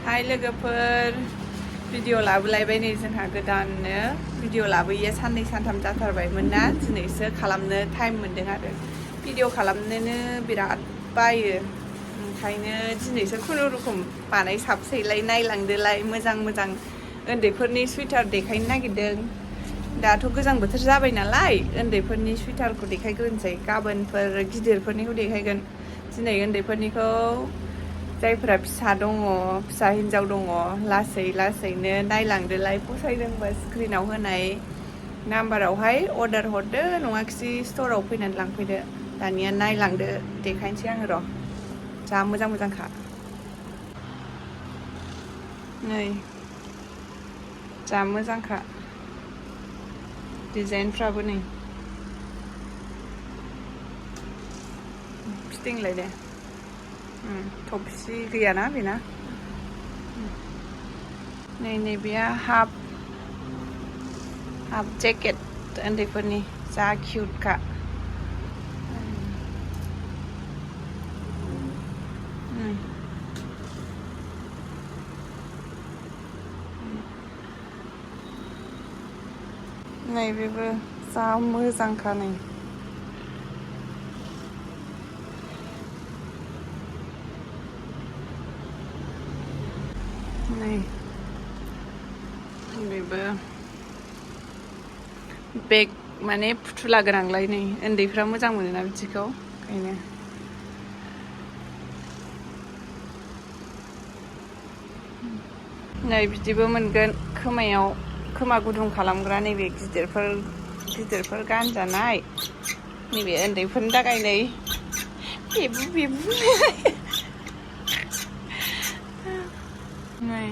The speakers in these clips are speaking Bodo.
हाय लोगोफोर भिडिअ लाबोलायबाय नै जोंहा गोदाननो भिडिअ लाबोयो साननै सानथाम जाथारबायमोन ना दिनैसो खालामनो टाइम मोनदों आरो भिडिअ खालामनोनो बिराद बायो ओंखायनो दिनैसो खुनुरुखुम बानायसाबसैलाय नायलांदोलाय मोजां मोजां उन्दैफोरनि सुइटार देखायनो नागिरदों दाथ' गोजां बोथोर जाबाय नालाय उन्दैफोरनि सुइटारखौ देखायग्रोनोसै गाबोनफोर गिदिरफोरनिखौ देखायगोन दिनै उन्दैफोरनिखौ जायफोरा फिसा दङ फिसा हिन्जाव दङ लासै लासैनो नायलांदोलाय फसायदोंबा स्क्रिनाव होनाय नाम्बारावहाय अर्डार हरदो नङाखि स्ट'राव फैनानै लांफैदो दानिया नायलांदो देखायनोसै आङो र' जा मोजां मोजांखा नै जा मोजांखा डिजाइनफ्राबो नै फिदिंलाय दे थफसि गैयाना बेना नै नैबेया हाफ जेकेट उन्दैफोरनि जा किउटखा नै बेबो जा मोजांखा नै नै बेबो बेग माने फुथुला गोनांलाय नै उन्दैफ्रा मोजां मोनोना बिदिखौ ओंखायनो नै बिदिबो मोनगोन खोमायाव खोमा गुदुं खालामग्रा नैबे गिदिरफोर गानजानाय नैबे उन्दैफोरनि थाखाय नै बेबु नै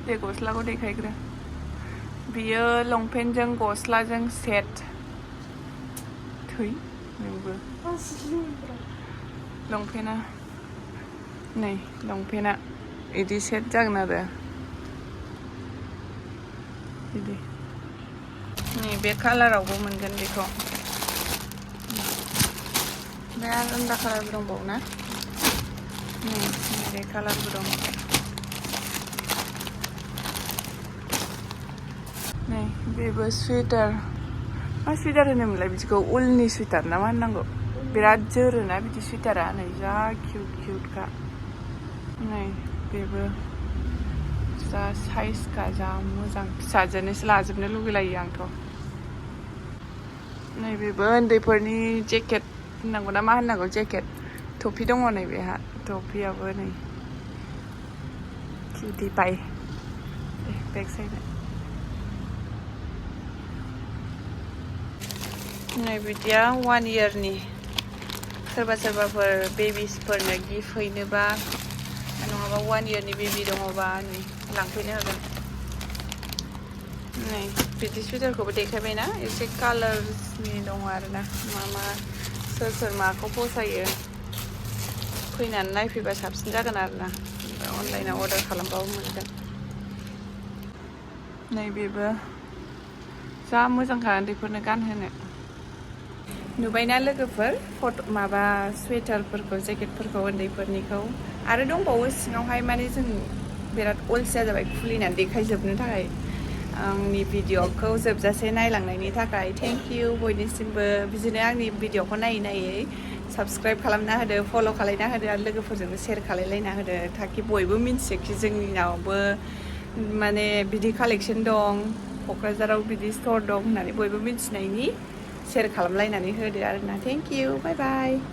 बे गस्लाखौ देखायग्रो बियो लंपेन्टजों गस्लाजों सेट थै नोंबो लंपेन्टआ नै लंपेन्टआ बिदि सेट जागोन आरो बिदि नै बे कालारावबो मोनगोन बेखौ बे आलादा कालारबो दंबावो ना नै बे कालारबो दं नै बेबो सुइटार मा सुइटार होनोमोनलाय बिदिखौ उलनि सुइटार ना मा होननांगौ बिराद जोरोना बिदि सुइटारा नै जा किउटखा नै बेबो जा साइजखा जा मोजां फिसाजोनोसो लाजोबनो लुगैलायो आंथ' नै बेबो उन्दैफोरनि जेकेट होननांगौ ना मा होननांगौ जेकेट टफि दङ नै बेहा टफियाबो नै किउटि पाइ बेक साइड नै बिदिया 1 इयारनि सोरबाफोर बेबिसफोरनो गिफ्ट हैनोबा नङाबा 1 इयारनि बेबि दङबा नै लांफैनो हागोन नै बिदि सुइटारखौबो देखायबायना एसे कालार्सनि दङ आरोना मा सोर माखौ फसायो फैनानै नायफैबा साबसिन जागोन आरोना अनलाइनाव अर्डार खालामबाबो मोनगोन नै बेबो जा मोजांखा उन्दैफोरनो गानहोनो नुबायना लोगोफोर माबा सुवेटारफोरखौ जेकेटफोरखौ उन्दैफोरनिखौ आरो दंबावो सिङावहाय माने जों बिराद अलसिया जाबाय खुलिनानै देखायजोबनो थाखाय आंनि भिडिअखौ जोबजासे नायलांनायनि थाखाय थेंक इउ बयनिसिमबो बिदिनो आंनि भिडिअखौ नायै साबस्क्राइब खालामना होदो फल' खालायना होदो आरो लोगोफोरजोंबो शेयार खालायलायना होदो ताकि बयबो मिन्थियोखि जोंनियावबो माने बिदि कालेक्सन दं क'क्राझाराव बिदि स्ट'र दं होननानै बयबो मिन्थिनायनि शेयार खालामलायनानै होदो आरोना थेंक इउ बाय बाय